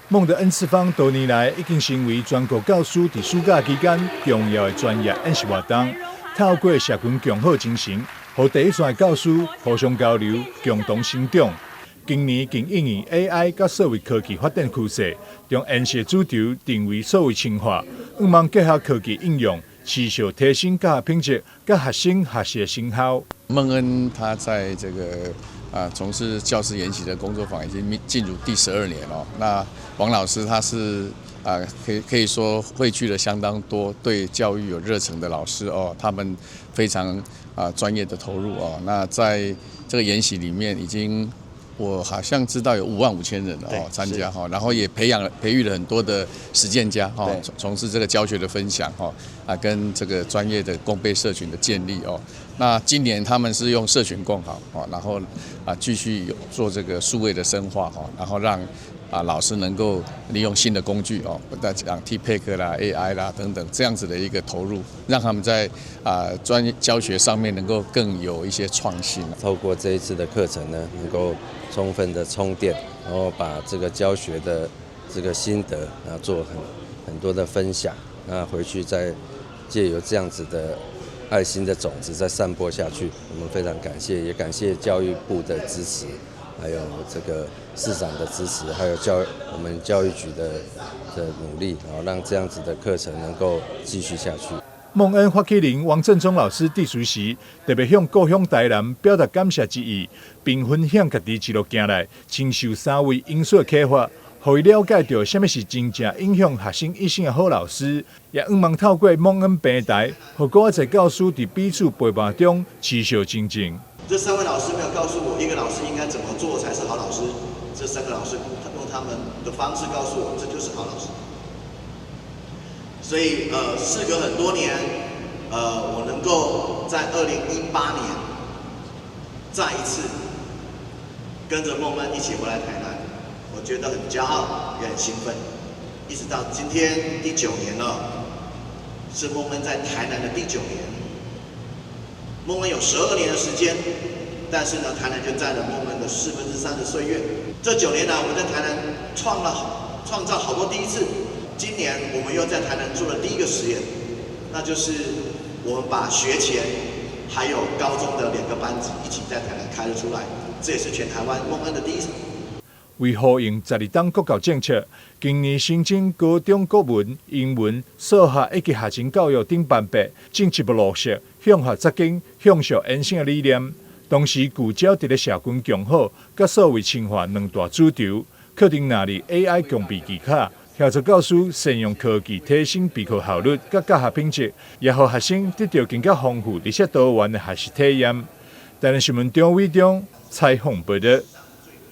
夢的 N 次方多年來已經成為全國教師佇暑假期間重要的專業研習活動。透過社群共好精神，予第一線教師互相交流，共同成長。今年更應用 AI 佮數位科技發展趨勢，將研習主軸定為數位深化，向望結合科技應用，持續提升教學品質，佮學生學習的成效。孟恩他在這個從事教師研習的工作坊已經進入第12年了。那王老師他是可以說匯聚了相當多對教育有熱忱的老師哦，他們非常專業的投入哦。那在這個研習裡面，已經我好像知道有5萬5千人哦參加哈，然後也培養了培育了很多的實踐家哈，從事這個教學的分享哈跟這個專業的共備社群的建立哦。那今年他們是用社群共好哦，然後繼續有做這個數位的深化哈，然後讓老師能夠利用新的工具哦，不但講 TPACK 啦、AI 啦等等這樣子的一個投入，讓他們在專業教學上面能夠更有一些創新。透過這一次的課程呢，能夠充分的充電，然後把這個教學的這個心得啊做很多的分享，那回去再借由這樣子的愛心的種子再散播下去。我們非常感謝，也感謝教育部的支持，還有這個市長的支持，還有我們教育局的努力，然後讓這樣子的課程能夠繼續下去。孟恩發起人王振中老師致辭時，特別向故鄉台南表達感謝之意，並分享家己一路行來，深受三位恩師的啟發，予伊了解著啥物是真正影響學生一生的好老師，也向望透過孟恩平台，予閣較濟教師佇彼此陪伴中持續精進。這三位老師沒有告訴我一個老師應該怎麼做才是好老師，這三個老師用他們的方式告訴我，這就是好老師。所以，事隔很多年，我能夠在2018年再一次跟着孟恩一起回來台南，我覺得很驕傲，也很興奮。一直到今天第九年了，是孟恩在台南的第九年。孟恩有12年的時間，但是呢，台南就佔了孟恩的3/4的歲月。這9年來，我們在台南創造好多第一次。今年我們又在台南做了第一個實驗，那就是我們把學前還有高中的兩個班級一起在台南開了出來，這也是全台灣孟恩的第一次。為呼應12冬國教政策，今年新增高中國文、英文、數學以及學前教育等班別，進一步落實向學扎根、向上延伸的理念。同時聚焦佇咧社群共好佮數位深化兩大主軸，課程納入 AI 共備技巧，協助教師善用科技提升備課效率佮教學品質，也予學生得著更加豐富而且多元的學習體驗。台南新聞張偉中採訪報導。